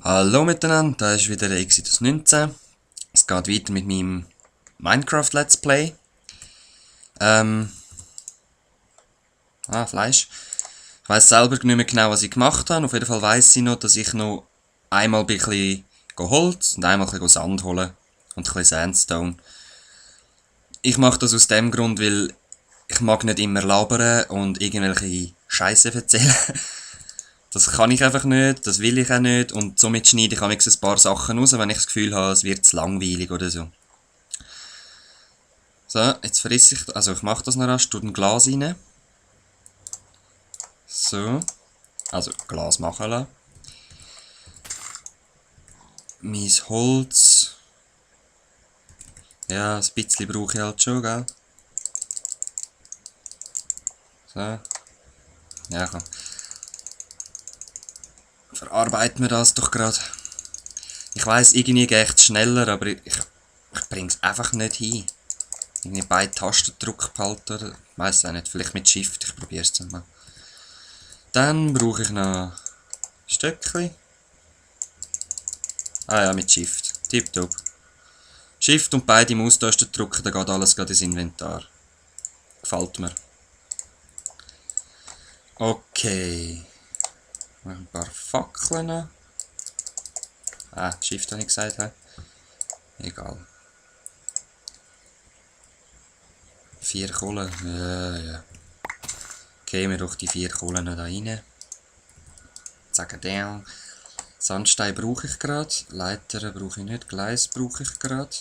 Hallo miteinander, da ist wieder der Exodus 19. Es geht weiter mit meinem Minecraft Let's Play. Fleisch. Ich weiss selber nicht mehr genau, was ich gemacht habe. Auf jeden Fall weiss ich noch, dass ich noch einmal ein bisschen Holz und einmal ein bisschen Sand holen und ein bisschen Sandstone. Ich mache das aus dem Grund, weil ich mag nicht immer labern und irgendwelche Scheiße erzählen. Das kann ich einfach nicht, das will ich auch nicht und somit schneide ich ein paar Sachen raus, wenn ich das Gefühl habe, es wird zu langweilig oder so. So, jetzt frisse ich, also ich mache das noch rasch, tue ein Glas rein. So, also Glas machen lassen. Mein Holz. Ja, ein bisschen brauche ich halt schon, gell? So. Ja, komm. Verarbeiten wir das doch gerade. Ich weiss, irgendwie geht es schneller, aber ich bringe es einfach nicht hin. Irgendwie beide Tastendruck behalten oder... Ich weiss auch nicht, vielleicht mit Shift, ich probiere es mal. Dann brauche ich noch Stöckchen. Ah ja, mit Shift. Tipptopp. Shift und beide Maustasten drücken, dann geht alles gerade ins Inventar. Gefällt mir. Okay. Noch ein paar Fackeln noch. Shift habe ich gesagt, he? Egal. 4 Kohlen. Ja. Okay, wir doch die 4 Kohlen da rein. Zack, down. Sandstein brauche ich gerade. Leiter brauche ich nicht. Gleis brauche ich gerade.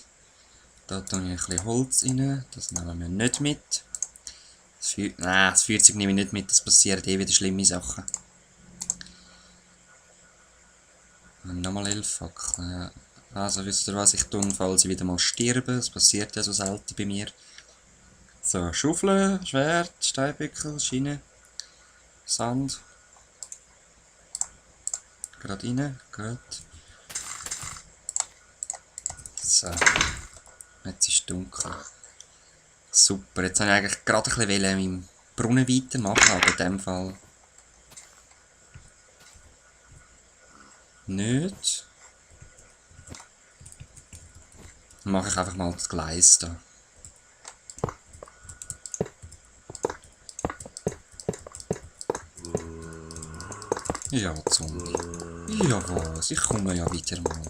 Da tue ich ein bisschen Holz rein. Das nehmen wir nicht mit. Das Feuerzeug nehme ich nicht mit. Das passieren eh wieder schlimme Sachen. Nochmal 11 Fackeln. Ja. Also wisst ihr was, ich tue, falls ich wieder mal sterbe. Das passiert ja so selten bei mir. So, Schaufel, Schwert, Steinbückel, Schiene, Sand. Gerade rein, gut. So. Jetzt ist es dunkel. Super, jetzt habe ich eigentlich gerade ein bisschen meinen Brunnen weitermachen, aber in dem Fall nicht. Dann mache ich einfach mal das Gleis da. Ja, Zombie. Ja was, ich komme ja wieder mal.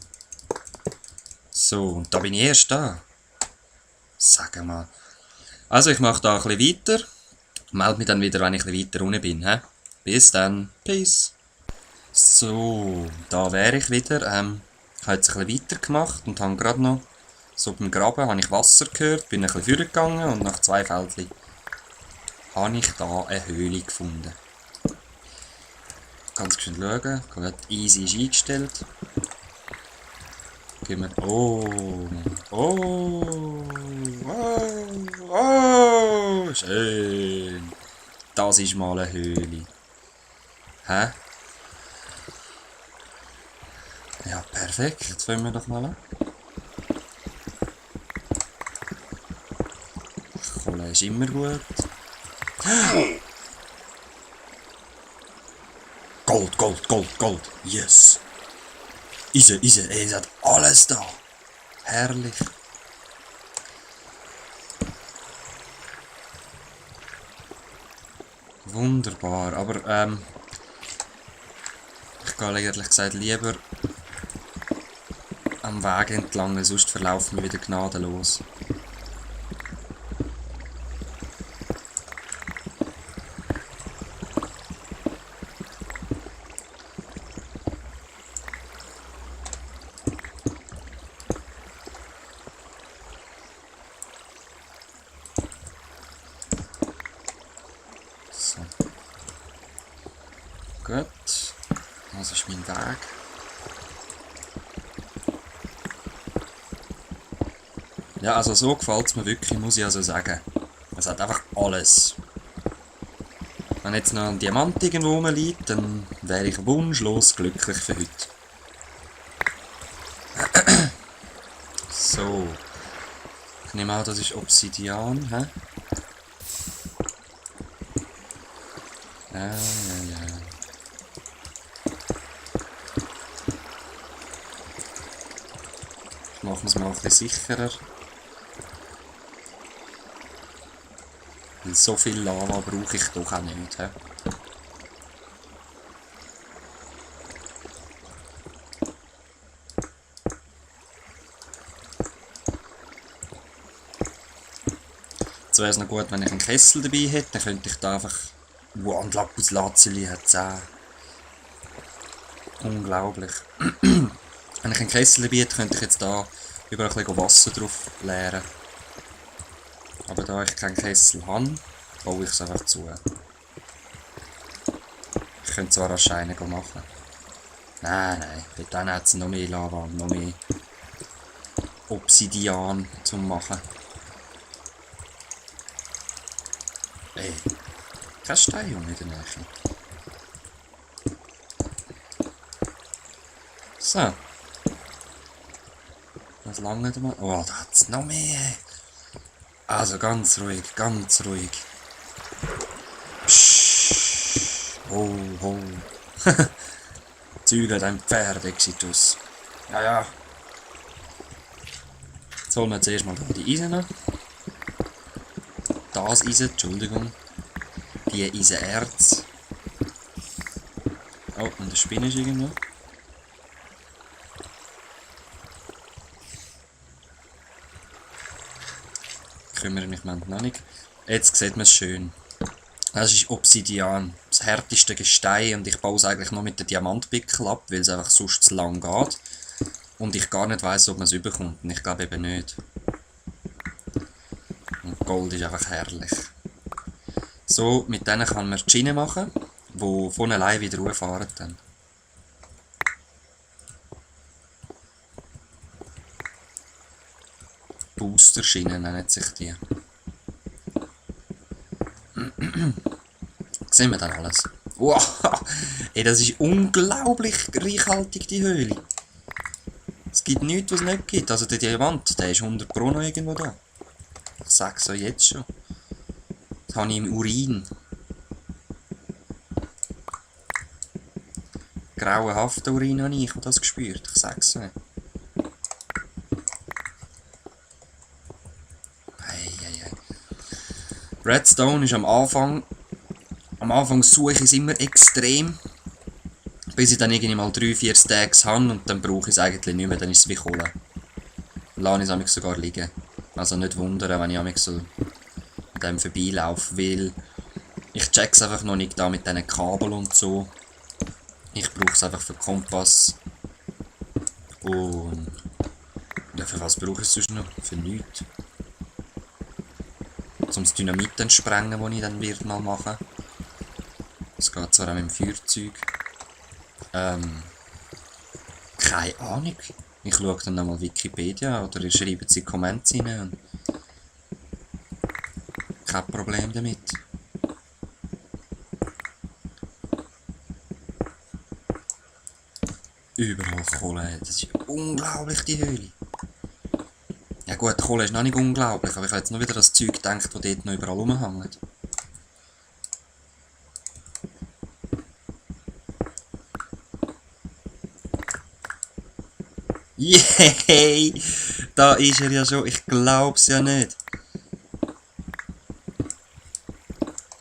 So, und da bin ich erst da. Sag mal. Also ich mache da ein bisschen weiter. Melde mich dann wieder, wenn ich ein bisschen weiter unten bin. He? Bis dann. Peace. So, da wäre ich wieder. Ich habe jetzt ein bisschen weiter gemacht und habe gerade noch so beim Graben habe ich Wasser gehört, bin ein bisschen vorgegangen und nach 2 Feldchen habe ich da eine Höhle gefunden. Ganz schön schauen, gut, easy ist eingestellt. Gehen wir, schön. Das ist mal eine Höhle. Hä? Ja, perfekt, jetzt fangen wir doch mal an. Kohle ist immer gut. Gold. Yes. Ihr seid alles da. Herrlich. Wunderbar, aber ich gehe ehrlich gesagt lieber am Weg entlang, sonst verlaufen wir wieder gnadenlos. So. Gut. Das ist mein Weg. Ja, also so gefällt es mir wirklich, muss ich also sagen. Es hat einfach alles. Wenn jetzt noch ein Diamant irgendwo rumliegt, dann wäre ich wunschlos glücklich für heute. So. Ich nehme an, das ist Obsidian, hä? Ja. Machen wir es mal ein bisschen sicherer. Weil so viel Lava brauche ich doch auch nicht. He? Jetzt wäre es noch gut, wenn ich einen Kessel dabei hätte, dann könnte ich da einfach... Wow, und Lapis Lazuli hat 10. Unglaublich. Wenn ich einen Kessel dabei hätte, könnte ich jetzt da über ein bisschen Wasser drauf leeren. Aber da ich keinen Kessel habe, baue ich es einfach zu. Ich könnte zwar als Scheine machen. Nein, dann hat es noch mehr Lava und noch mehr Obsidian zum machen. Ey, kein Stein in der Nähe. So. Was lange mal? Oh, da hat es noch mehr. Also ganz ruhig, ganz ruhig. Psst. Ho, ho. Zügel dein Pferd, Exitus. Ja, ja. Jetzt holen wir zuerst mal die Eisen. Das Eisen, Entschuldigung. Die Eisenerz. Oh, und der Spinne ist irgendwo. Kümmere mich noch nicht. Jetzt sieht man es schön. Das ist Obsidian, das härteste Gestein, und ich baue es eigentlich nur mit der Diamantpickel ab, weil es einfach sonst zu lang geht. Und ich gar nicht weiss, ob man es überkommt, und ich glaube eben nicht. Und Gold ist einfach herrlich. So, mit denen kann man die Schiene machen, die von allein wieder hochfahren dann. Booster-Schienen nennen sich die. Sehen wir dann alles? Wow! Ey, das ist unglaublich reichhaltig, die Höhle. Es gibt nichts, was es nicht gibt. Also der Diamant, der ist 100 Pro noch irgendwo da. Ich sag's euch jetzt schon. Das habe ich im Urin. Grauenhaften Urin habe ich das gespürt. Ich sag's euch. Redstone ist am Anfang suche ich es immer extrem, bis ich dann irgendwie mal 3-4 Stacks habe, und dann brauche ich es eigentlich nicht mehr, dann ist es wie Kohle. Dann lasse ich es sogar liegen. Also nicht wundern, wenn ich so an dem vorbeilaufe, weil ich check's einfach noch nicht da mit diesen Kabel und so. Ich brauche es einfach für Kompass. Und ja, für was brauche ich es sonst noch? Für nichts. Um das Dynamit zu sprengen, das ich dann mal machen. Das geht zwar auch mit dem Feuerzeug. Keine Ahnung. Ich schaue dann nochmal Wikipedia oder ich schreibe sie in die Comments rein. Kein Problem damit. Überall Kohle. Das ist unglaublich, die Höhle. Ja gut, die Kohle ist noch nicht unglaublich, aber ich habe jetzt noch wieder das Zeug gedacht, das dort noch überall rumhängt. Yay! Da ist er ja schon, ich glaub's ja nicht.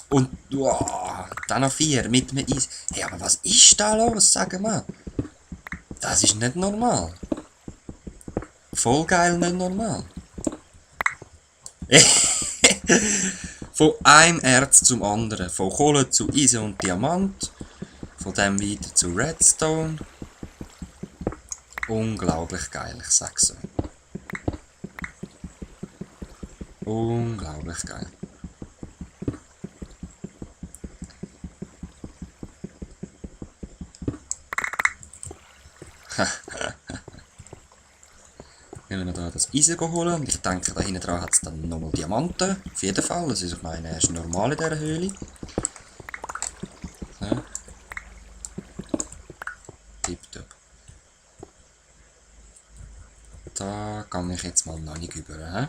Und, wow, dann noch 4 mit mir Eis. Hey, aber was ist da los, sag mal? Das ist nicht normal. Voll geil, nicht normal. Von einem Erz zum anderen. Von Kohle zu Eisen und Diamant. Von dem wieder zu Redstone. Unglaublich geil, ich sag's euch. Unglaublich geil. Wenn wir da das Eisen holen, und ich denke, da hinten dran hat es dann nochmal Diamanten. Auf jeden Fall, das ist, ich meine, er ist normal in dieser Höhle. So. Tipptopp. Da kann ich jetzt mal noch nicht über. He?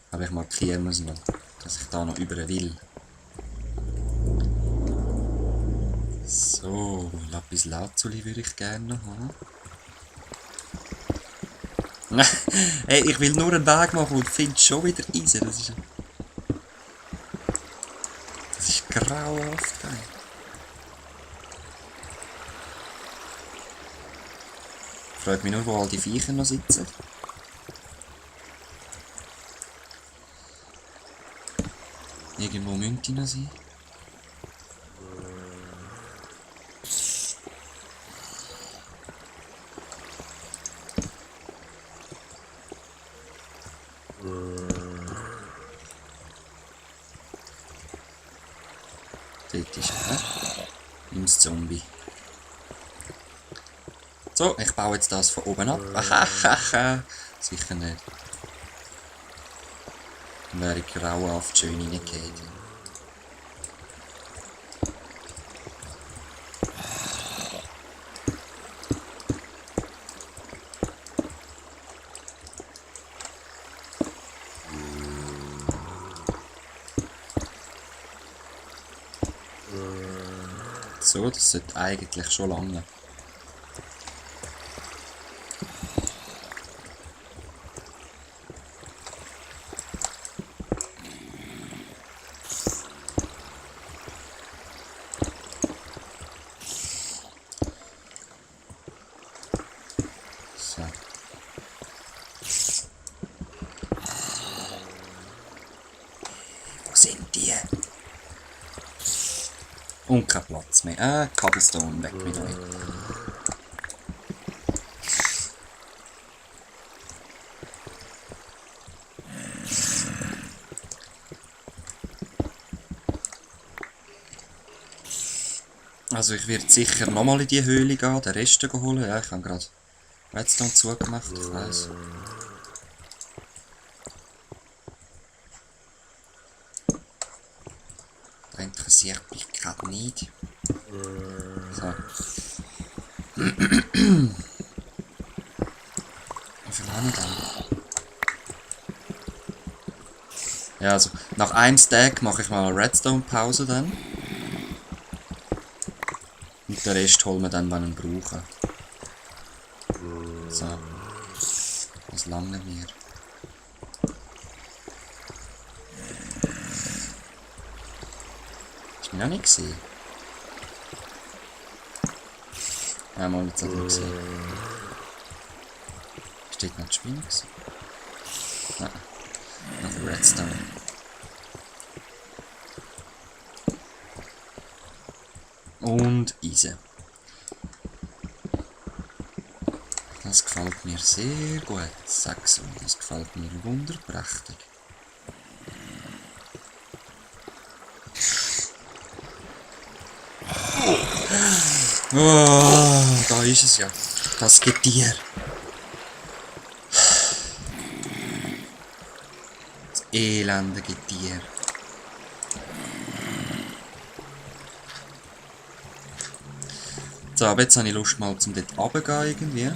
Aber ich markiere es noch, dass ich da noch über will. So, Lapis Lazuli würde ich gerne noch haben. Hey, ich will nur einen Weg machen und finde schon wieder Eisen. Das ist grauenhaft. Freut mich nur, wo all die Viecher noch sitzen. Irgendwo müssen die noch sein. Dort ist er. Nimm's Zombie. So, ich baue jetzt das von oben ab. Ahahaha. Sicher nicht. Dann wäre ich grauenhaft schön reingegangen. So, das sollte eigentlich schon lange. So. Wo sind die? Und kein Platz mehr. Cobblestone, weg mit euch. Also ich werde sicher nochmal in die Höhle gehen, den Rest holen. Ja, ich habe gerade Redstone zugemacht, ich weiss. Das interessiert mich gerade nicht. So. Wie viel habe ich dann? Ja, also nach einem Stack mache ich mal eine Redstone-Pause dann. Und den Rest holen wir dann, wenn wir ihn brauchen. So. Das lange mir. Hast du mich noch nicht gesehen? Ja, mal jetzt hat er gesehen. Steht noch die Spinne gewesen? Nein. Noch Redstone. Und Eisen. Das gefällt mir sehr gut. Sag so, das gefällt mir wunderprächtig. Oh, da ist es ja. Das Getier. Das elende Getier. So, aber jetzt habe ich Lust mal zum dort runtergehen irgendwie.